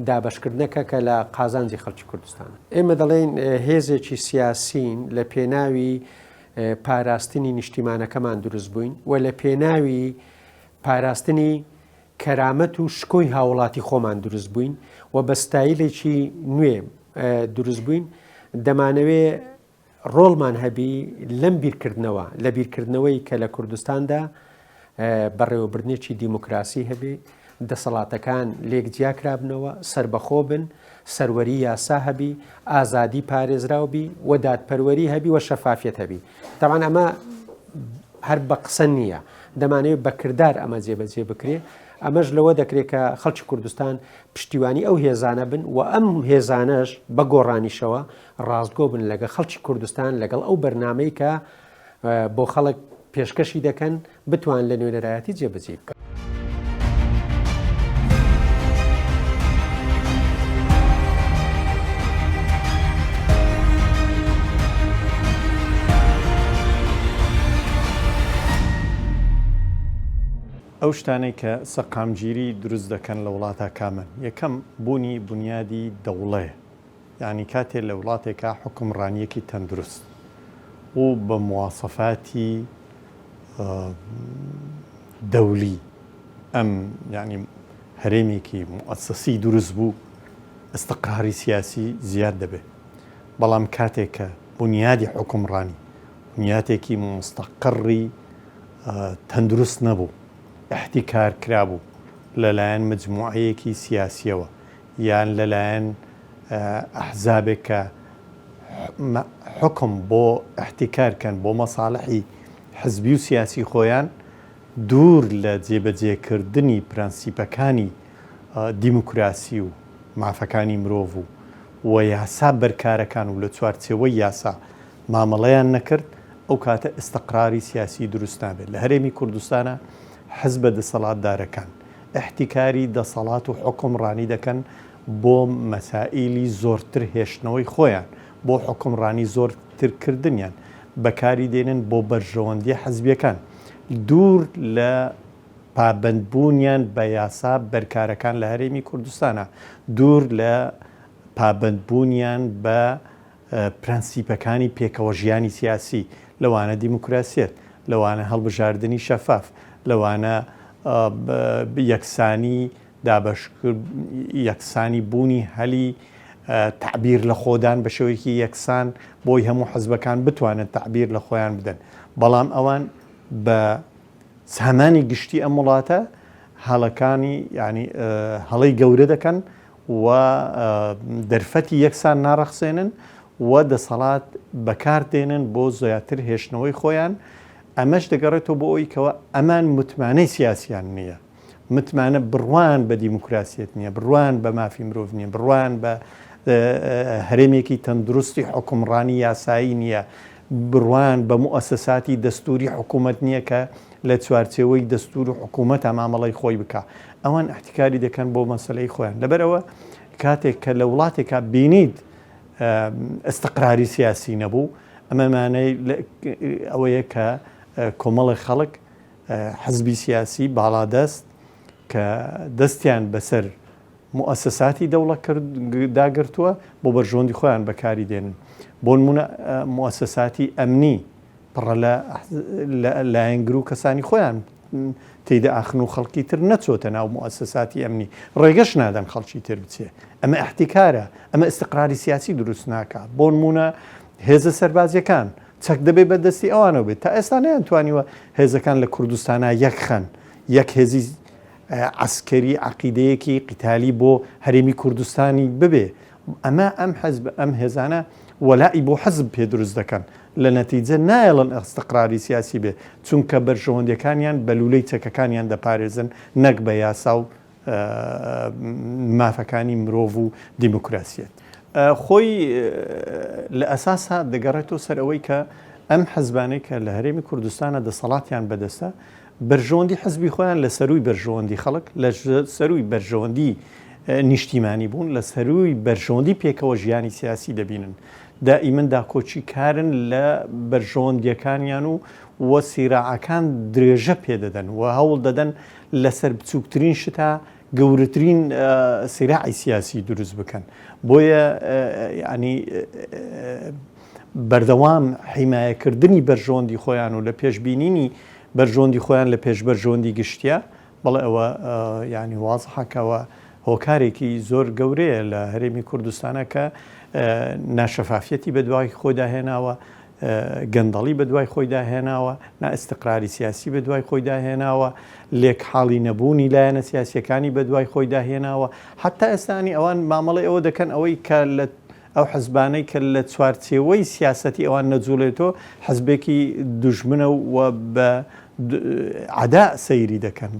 دابشکردنەکە کە لە قازانجی خەڵکی کوردستان. ئێمە دەڵێین هێزێکی سیاسین لە پێناوی پاراستنی نیشتیمانەکەمان دروست بووین و لە پێناوی پاراستنی کەرامەت و شکۆی هاوڵاتی خۆمان دروست بووین و بە ستایلێکی نوێ دروست بووین، دەمانەوێ ڕۆڵمان هەبی لەم بیرکردنەوە، لە بیرکردنەوەی کە لە کوردستاندا بەڕێوەبردنێکی دیموکراسی هەبی، دەسەڵاتەکان لێک جیا کرابنەوە، سەربەخۆ بن، سەروەری یاسا هەبی، ئازادی پارێزراو بی و دادپەروەری هەبی و شەفافیەت هەبی. تەبعەن ئەمە هەر بە قسە نییە، دەمانەوێت بە کردار ئەمە جێبەجێ بکرێ. ئەمەش لەوە دەکرێت کە خەڵکی کوردستان پشتیوانی ئەو هێزانە بن و ئەم هێزانەش بە گۆڕانیشەوە ڕاستگۆ بن لەگە خەڵکی کوردستان لەگەڵ ئەو بەرنامەی کە بۆ خەڵک پێشکەشی دەکەن بتوان لە نوێنەرایەتی جێبەجێی بکەن. ئەو شتانەی کە سەقامگیری دروست دەکەن لە وڵاتا کامەن؟ یەکەم بوونی بونیادی دەوڵەیە. یانی کاتێ لە وڵاتێکا حوکمڕانییەکی تەندروست و بە مواسەفاتی دەولی ئەم یانی هەرێمێکی موئەسەسی دروست بوو ئیستقراری سیاسی زیاد دەبێ. بەڵام کاتێک کە بونیادی حوکمڕانی بونیاتێکی موستەقڕی تەندروست نەبوو، ئیحتیکار کرابوو لەلایەن مەجموعەیەکی سیاسییەوە یان لەلایەن ئەحزابێک کە حوکم بۆ ئیحتیکار کەن بۆ مەساڵحی حزبی و سیاسی خۆیان، دوور لە جێبەجێکردنی پرەنسیپەکانی دیموکراسی و مافەکانی مرۆڤ و و یاسا بەرکارەکان و لە چوارچێوەی یاسا مامەڵەیان نەکرد، ئەو کاتە ئیستقراری سیاسی دروست نابێت. لە هەرێمی کوردستانا حزبە دەسەڵاتدارەکان ئیحتیکاری دەسەڵات و حوکمڕانی دەکەن بۆ مەسائیلی زۆرتر هێشتنەوەی خۆیان، بۆ حوکمڕانی زۆرتر کردنیان، بەکاری دێنن بۆ بەرژەوەندیە حزبیەکان، دوور لە پابەندبوونیان بە یاسا بەرکارەکان لە هەرێمی کوردستانا، دوور لە پابەندبوونیان بە پرەنسیپەکانی پێکەوەژیانی سیاسی، لەوانە دیموکراسیەت، لەوانە هەڵبژاردنی شەفاف، لەوانە یەکسانی یەکسانی بوونی هەلی تەعبیر لە خۆدان بە شێوەیەکی یەکسان بۆی هەموو حزبەکان بتوانن تەعبیر لە خۆیان بدەن. بەڵام ئەوان بە سامانی گشتی ئەم وڵاتە هەڵەکانی یانی هەڵەی گەورە دەکەن و دەرفەتی یەکسان ناڕەخسێنن و دەسەڵات بەکار دێنن بۆ زیاتر هێشتنەوەی خۆیان، ئەمەش دەگەڕێتەوە بۆ ئەوەی کەوا ئەمان متمانەی سیاسیان نییە، متمانە بڕوایان بە دیموکراسیەت نییە، بڕوایان بە مافی مرۆڤ نییە، بڕوایان بە هەرێمێکی تەندروستی حوکمڕانی یاسایی نییە، بڕوایان بە موئەسەساتی دەستووری حکوومەت نییە کە لە چوارچێوەی دەستوور و حکوومەتا مامەڵەی خۆی بکا. ئەوان ئیحتیکاری دەکەن بۆ مەسەلەی خۆیان. لەبەرئەوە کاتێک کە لە وڵاتێکا بینیت ئیستقراری سیاسی نەبوو، ئەمە مانای ئەوەیە کە کۆمەڵێک خەڵک، حزبی سیاسی باڵادەست کە دەستیان بەسەر موئەسەساتی دەوڵەت داگرتووە بۆ بەرژەوەندی خۆیان بەکاری دێنن. بۆ نموونە موئەسەساتی ئەمنی پڕە لە لایەنگر و کەسانی خۆیان. تێیدا ئاخن و خەڵکی تر نەچۆتە ناو موئەسەساتی ئەمنی، ڕێگەش نادەن خەڵکی تر بچێ. ئەمە ئیحتیکارە، ئەمە ئیستقراری سیاسی دروست ناکا. بۆنموونە هێزە سەربازیەکان، چەک دەبێ بە دەستی ئەوانەوە بێت. تا ئێستا نەیانتوانیوە هێزەکان لە کوردستانا یەک خەن، یەک هێزی عەسکەری عەقیدەیەکی قیتالی بۆ هەرێمی کوردستانی ببێ. ئەمە ئەم حزب ئەم هێزانە وەلائی بۆ حزب پێ دروست دەکەن لە نەتیجە نایەڵن ئیستقراری سیاسی بێ چونکە بەرژەوەندیەکانیان بە لولەی چەکەکانیان دەپارێزن نەک بە یاسا و مافەکانی مرۆڤ و دیموکراسیەت. خۆی لە ئەساسا دەگەڕێتەوە سەر ئەوەی کە ئەم حزبانەی کە لە هەرێمی کوردستانە دەسەڵاتیان بەدەستە بەرژەوەندی حزبی خۆیان لە سەرووی بەرژەوەندی خەڵک، لە سەرووی بەرژەوەندی نیشتیمانی بوون، لە سەرووی بەرژەوەندی پێکەوە ژیانی سیاسی دەبینن. دائیمەن داکۆکیکارن لە بەرژەوەندییەکانیان و و سیراعەکان درێژە پێ دەدەن و هەوڵ دەدەن لەسەر بچووکترین شتا گەورەترین سیراعی سیاسی دروست بکەن. بۆیە یانی بەردەوام حیمایەکردنی بەرژەوەندی خۆیان و لە پێشبینینی بەرژەوەندی خۆیان لە پێش بەرژەوەندی گشتیە، بەڵێ ئەوە یانی وازحە کە ئەوە هۆکارێکی زۆر گەورەیە لە هەرێمی کوردستانە کە ناشەفافیەتی بەدوای خۆیدا هێناوە، گەندەڵی بەدوای خۆیدا هێناوە، نائیستقراری سیاسی بەدوای خۆیدا هێناوە، لێک حاڵی نەبوونی لایەنە سیاسیەکانی بەدوای خۆیدا هێناوە، حەتا ئێستا ینی ئەوان مامەڵەی ئەوە دەکەن ئەوەی کە لە ئەو حزبانەی کە لە چوارچێوەی سیاسەتی ئەوان نەجوڵێتەوە حزبێکی دوژمنە و بە عەدا سەیری دەکەن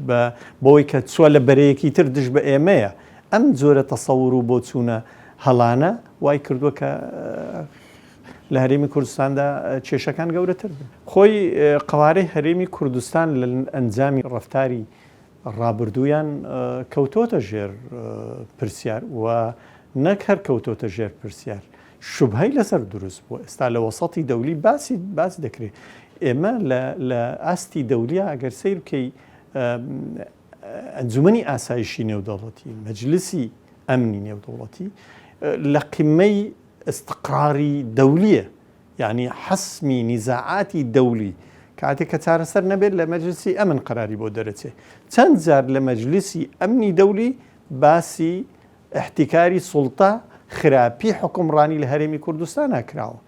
بە بەوەی کە چوە لە بەرەیەکی تر دژ بە ئێمەیە. ئەم جۆرە تەسەور و بۆچوونە هەڵانە وای کردووە کە لە هەرێمی کوردستاندا کێشەکان گەورەتر بن. خۆی قەوارەی هەرێمی کوردستان لە ئەنجامی ڕەفتاری ڕابردوویان کەوتۆتە ژێر پرسیار و نەک هەر کەوتۆتە ژێر پرسیار شوبهەی لەسەر دروست بووە ئێستا لە وەسەتی دەولی باسی باس دەکرێت ئێمە لە ئاستی دەولیا ئەگەر سەیر بکەی ئەنجومەنی ئاسایشی نێودەوڵەتی مەجلسی ئەمنی نێودەوڵەتی لە قیمەی ئیستقراری دەولیە یانی حەسمی نیزاعاتی دەولی کاتێک کە چارەسەر نەبێت لە مەجلسی ئەمن قەراری بۆ دەرەچێ چەند جار لە مەجلسی ئەمنی دەولی باسی ئیحتیکاری سوڵتە خراپی حوکمڕانی لە هەرێمی کوردستانا کراوە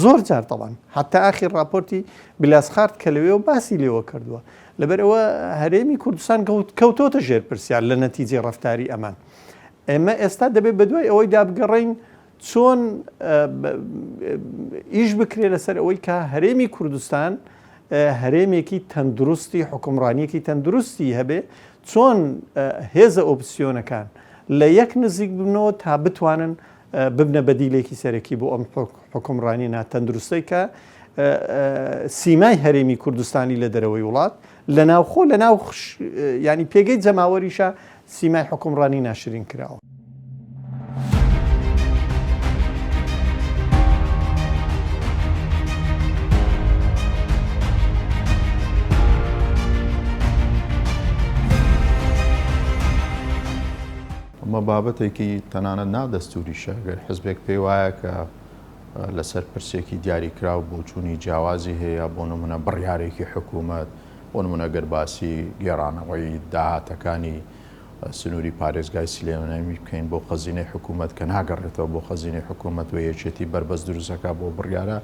زۆر جار تەبان حتا ئاخیر ڕاپۆرتی بلاسخارت کە لەوێوە باسی لێوە کردووە لەبەر ئەوە هەرێمی کوردستان کەوتۆتە ژێر پرسیار لە نەتیجەی ڕەفتاری ئەمان ئێمە ئێستا دەبێت بەدوای ئەوەی دابگەڕین چۆن ئیش بکرێ لەسەر ئەوەی کە هەرێمی کوردستان هەرێمێکی تەندروستی حکومڕانیەکی تەندروستی هەبێ چۆن هێزە ئۆپسیۆنەکان لە یەک نزیک ببنەوە تا بتوانن ببنە بەدیلێکی سەرەکی بۆ ئەم حکومڕانی ناتەندروستەی کە سیمای هەرێمی کوردستانی لە دەرەوەی وڵات لە ناوخۆ لە ناو ینی پێگەی جەماوەریشە سیمای حوکمڕانی ناشرین کراوە. ئەمە بابەتێکی تەنانەت نادەستوریشە، گەر حزبێک پێی وایە کە لەسەر پرسێکی دیاریکراو بۆچوونی جیاوازی هەیە، بۆ نمونە بڕیارێکی حکوومەت، بۆ نموونە گەر باسی گێڕانەوەی داهاتەکانی سنووری پارێزگای سلێمانی بکەین بۆ خەزینەی حکوومەت کە ناگەڕێتەوە بۆ خەزینەی حکوومەت و یەکێتی بەربەست دروستەکە بۆ بڕیارە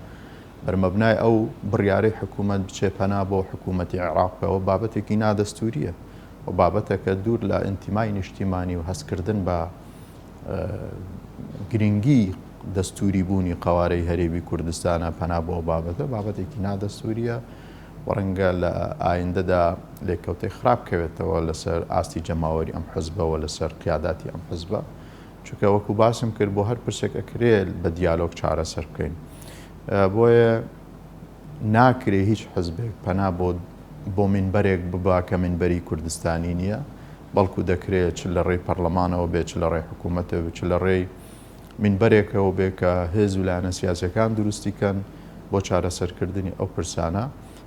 بەرمەبنای ئەو بڕیارەی حکوومەت بچێ پەنا بۆ حکوومەتی عێراق بەوە بابەتێکی نادەستوریە و بابەتەکە دوور لە ئینتیمای نیشتیمانی و هەستکردن بە گرنگی دەستوری بوونی قوارەی هەرێمی کوردستانە پەنا بۆ بابەتە بابەتێکی نادەستوریە و ڕەنگە لە ئایندەدا لێکەوتەی خراپ کەوێتەوە لەسەر ئاستی جەماوەری ئەم حزبە و لەسەر قیاداتی ئەم حزبە چونکە وەکو باسم کرد بۆ هەر پرسێک ئەکرێ بە دیالۆگ چارەسەر بکەین بۆیە ناکرێ هیچ حزبێک پەنا بۆ بۆ مینبەرێک ببا کە مینبەری کوردستانی نییە بەڵکو دەکرێت چ لە ڕێی پەرلەمانەوە بێت چ لە ڕێی حکوومەتەوە چ لە ڕێی مینبەرێکەوە بێ کە هێز و لایەنە سیاسیەکان دروستی کەن بۆ چارەسەرکردنی ئەو پرسانە،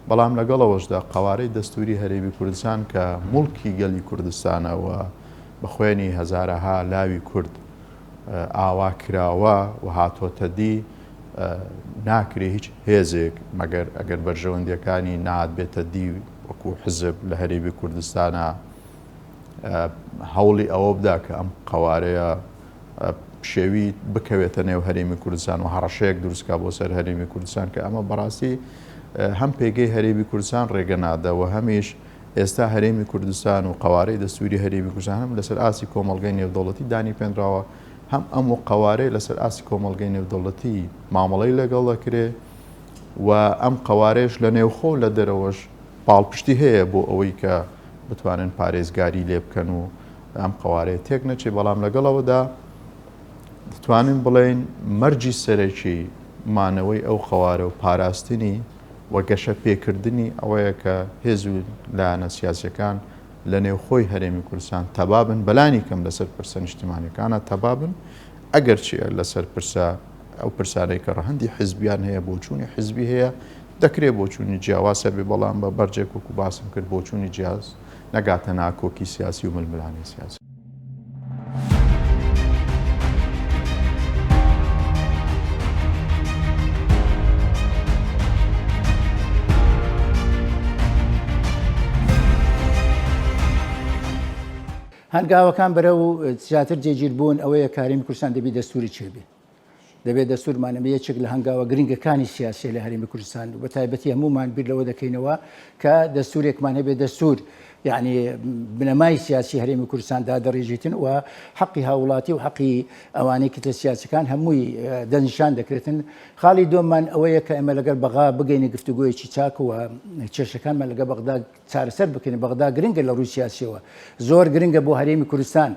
بەڵام لەگەڵ ئەوەشدا قەوارەی دەستوری هەرێمی کوردستان کە موڵکی گەلی کوردستانە و بە خوێنی هەزارەها لاوی کورد ئاوا کراوە و هاتۆتە دی، ناکرێ هیچ هێزێک مەگەر ئەگەر بەرژەوەندیەکانی نەهاتبێتە دی. وەکو حزب لە هەرێمی کوردستانە هەوڵی ئەوە بدا کە ئەم قەوارەیە پشێوی بکەوێتە نێو هەرێمی کوردستان و هەڕەشەیەک دروستکا بۆ سەر هەرێمی کوردستان کە ئەمە بەڕاستی هەم پێگەی هەرێمی کوردستان ڕێگە نادا و هەمیش ئێستا هەرێمی کوردستان و قەوارەی دەستوری هەرێمی کوردستان هەم لەسەر ئاستی کۆمەڵگەی نێودەوڵەتی دانی پێنراوە هەم ئەم و قەوارەی لەسەر ئاستی کۆمەڵگەی نێودەوڵەتی مامەڵەی لەگەڵ دەکرێ و ئەم قەوارەیەش لە نێوخۆ و لە دەرەوەش پاڵپشتی هەیە بۆ ئەوەی کە بتوانن پارێزگاری لێ بکەن و ئەم قەوارەیە تێک نەچێت، بەڵام لەگەڵ ئەوەدا دەتوانین بڵێین مەرجی سەرەکی مانەوەی ئەو قەوارە و پاراستنی و گەشە پێکردنی ئەوەیە کە هێز و لایەنە سیاسیەکان لە نێوخۆی هەرێمی کوردستان تەبا بن، بەلانی کەم لەسەر پرسە نیشتیمانیەکانە تەبا بن، ئەگەرچی لەسەر پرسە ئەو پرسانەی کە ڕەهەندی حزبیان هەیە، بۆچوونی حزبی هەیە، دەکرێ بۆچوونی جیاواز هەبێ، بەڵام بە بەرجێک وەکو باسم کرد بۆچوونی جیاز نەگاتە ناکۆکی سیاسی و ململانێی سیاسی. هەنگاوەکان بەرەو زیاتر جێگیربوون ئەوەیە کە هەرێمی کوردستان دەبی دەستوری چێ بێ. دەبێت دەستورمان ئەمە یەکێک لە هەنگاوە گرنگەکانی سیاسیە لە هەرێمی کوردستان و بە تایبەتی هەمومان بیر لەوە دەکەینەوە کە دەستورێکمان هەبێت دەستور یعنی بنەمای سیاسی هەرێمی کوردستان دادەڕێژیتن و حەقی هاوڵاتی و حەقی ئەوانەی کتلە سیاسەکان هەمووی دەستنیشان دەکرێتن خاڵی دووەممان ئەوەیە کە ئێمە لەگەڵ بەغا بگەینە گفتوگۆیەکی چاک و کێشەکانمان لەگەڵ بەغدا چارەسەر بکەین بەغدا گرنگە لە ڕووی سیاسیەوە زۆر گرنگە بۆ هەرێمی کوردستان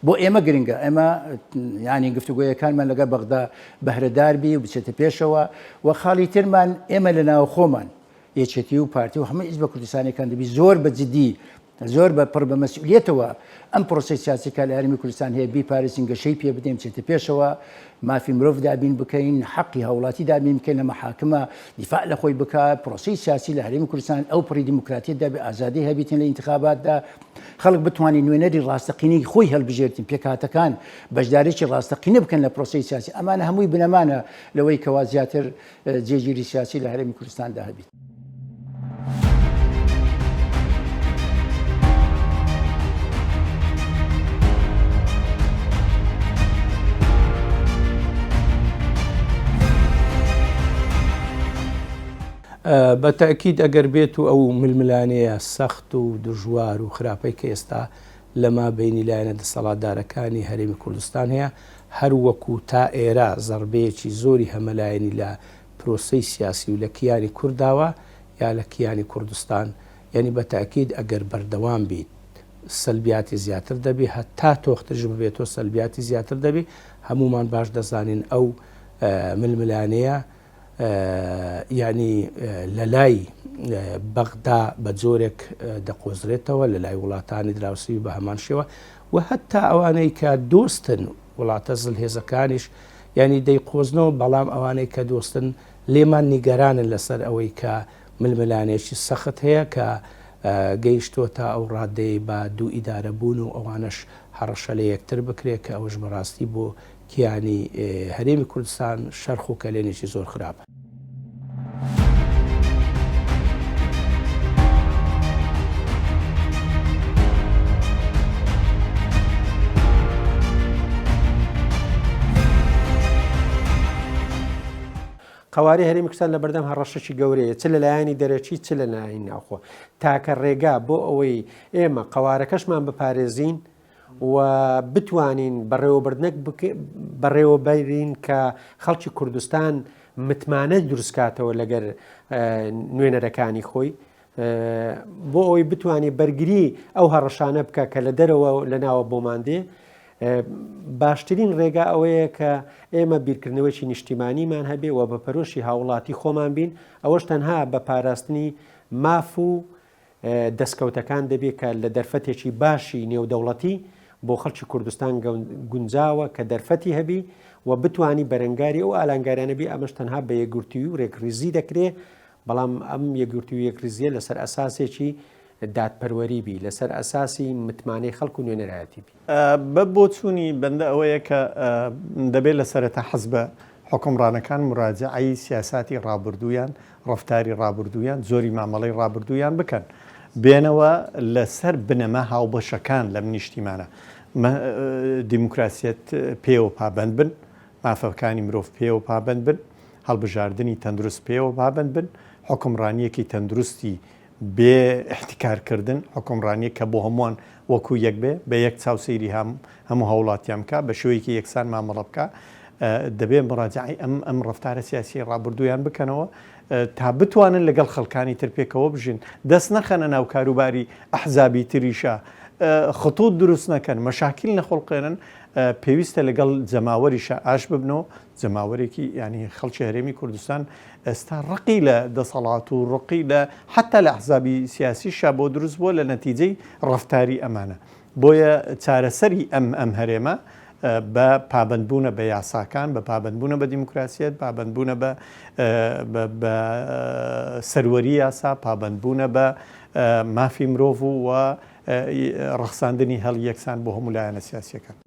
بۆ ئێمە گرنگە ئێمە ینی گفتوگۆیەکانمان لەگەڵ بەغدا بەهرەدار بی و بچێتە پێشەوە و خاڵی ترمان ئێمە لە ناوخۆمان یەکێتی و پارتی و هەموو حیزبە کوردستانیەکان دەبی زۆر بە جدی زۆر بە پڕ بە مەسئولیەتەوە ئەم پرۆسەی سیاسی کە لە هەرێمی کوردستان هەیە بیپارێزین گەشەی پێ بدەین بچێتە پێشەوە مافی مرۆڤ دابین بکەین حەقی هاوڵاتی دابین بکەین لە مەحاکمە دیفاع لە خۆی بکا پرۆسەی سیاسی لە هەرێمی کوردستان ئەو پڕی دیموکراتیەت دابێ ئازادی هەبیتن لە ئینتخاباتدا خەڵک بتوانێت نوێنەری ڕاستەقینەی خۆی هەڵبژێرتن پێکهاتەکان بەشدارێکی ڕاستەقینە بکەن لە پرۆسەی سیاسی ئەمانە هەمووی بنەمانە لەوەی کەوا زیاتر جێگیری سیاسی لە هەرێمی کوردستاندا هەبیت. بە تەئکید ئەگەر بێت و ئەو ململانێیە سەخت و دژوار و خراپەی کە ئێستا لە مابەینی لایەنە دەسەڵاتدارەکانی هەرێمی کوردستان هەیە هەر وەکوو تا ئێرە زەڕبەیەکی زۆری هەمەلایەنی لە پرۆسەی سیاسی و لە کیانی کورد داوە یا لە کیانی کوردستان یانی بە تەئکید ئەگەر بەردەوام بیت سەلبیاتی زیاتر دەبی هەتا تۆختریش ببێتەوە سەلبیاتی زیاتر دەبی هەموومان باش دەزانین ئەو ململانێیە یانی لە لای بەغدا بە جۆرێک دەقۆزرێتەوە لە لای وڵاتانی دراوسێی بە هەمان شێوە و هەتا ئەوانەی کە دۆستن وڵاتە زلهێزەکانیش یانی دەیقۆزنەوە بەڵام ئەوانەی کە دۆستن لێمان نیگەرانن لەسەر ئەوەی کە ململانێکی سەخت هەیە کە گەیشتووە تا ئەو ڕادەیە بە دوو ئیدارە بوون و ئەوانەش هەڕەشە لە یەکتر بکرێت کە ئەوەش بەڕاستی بۆ کیانی هەرێمی کوردستان شەرخ و کەلێنێکی زۆر خراپە. قەوارەی هەرێمی کوردستان لە بەردەم هەڕەشەکی گەورەیە چ لە لایەنی دەرەکی چ لە لایەنی ناوخۆ تاکە ڕێگا بۆ ئەوەی ئێمە قەوارەکەشمان بپارێزین و بتوانین بەڕێوەبردنێک بەڕێوەبەرین کە خەڵکی کوردستان متمانە دروستکاتەوە لەگەر نوێنەرەکانی خۆی بۆ ئەوەی بتوانێت بەرگری ئەو هەڕەشانە بکە کە لە دەرەوە لە ناوە بۆمان دێ باشترین ڕێگا ئەوەیە کە ئێمە بیرکردنەوەی نیشتیمانیمان هەبێ و بە پەرۆشی هاوڵاتی خۆمان بین ئەوەش تەنها بە پاراستنی ماف و دەستکەوتەکان دەبێت کە لە دەرفەتێکی باشی نێودەوڵەتی بۆ خەڵکی کوردستان گونجاوە کە دەرفەتی هەبی و بتانی بەرەنگاری ئەو ئالانگاریانە بی ئەمەش تەنها بە یەکگرتووی و رێکڕیزی دەکرێ بەڵام ئەم یەکگرتووی یەکڕیزیە لەسەر ئەساسێکی دادپەروەری بی لەسەر ئەساسی متمانەی خەڵک و نوێنەرایەتی بی. بە بۆچوونی بەندە ئەوەیە کە دەبێت لە سەرەتا حزبە حوکمڕانەکان موراجەعەی سیاساتی ڕابردوویان، ڕەفتاری ڕابردوویان، جۆری مامەڵەی ڕابردوویان بکەن. بێنەوە لەسەر بنەما هاوبەشەکان لەم نیشتیمانە دیموکراسیەت پێوە پابەند بن، مافەکانی مرۆڤ پێوە پابەند بن، هەڵبژاردنی تەندروست پێوە پابەند بن، حوکمڕانییەکی تەندروستی بێ ئیحتیکارکردن، حوکمڕانییەک کە بۆ هەمووان وەکو یەک بێ، بە یەک چاو سەیری هەموو هاوڵاتیان بکا، بە شێوەیەکی یەکسان مامەڵە بکا، دەبێ موراجەعەی ئەم ئەم ڕەفتارە سیاسیەی ڕابردوویان بکەنەوە تا بتوانن لەگەڵ خەڵکانی تر پێکەوە بژین، دەست نەخەنە ناو کاروباری ئەحزابی تریشا، خطوط دروست نەکەن، مەشاکیل نەخوڵقێنن، پێویستە لەگەڵ جەماوەریشا ئاش ببنەوە، جەماوەرێکی یانی خەڵکی هەرێمی کوردستان ئێستا ڕقی لە دەسەڵات و ڕقی لە حەتا لە ئەحزابی سیاسیشا بۆ دروست بووە لە نەتیجەی ڕەفتاری ئەمانە. بۆیە چارەسەری ئەم ئەم هەرێمە بە پابەندبوونە بە یاساکان، بە پابەندبوونە بە دیموکراسیەت، پابەندبوونە بە بە سەروەری یاسا، پابەندبوونە بە مافی مرۆڤ و ڕەخساندنی هەلی یەکسان بۆ هەموو لایەنە سیاسییەکان.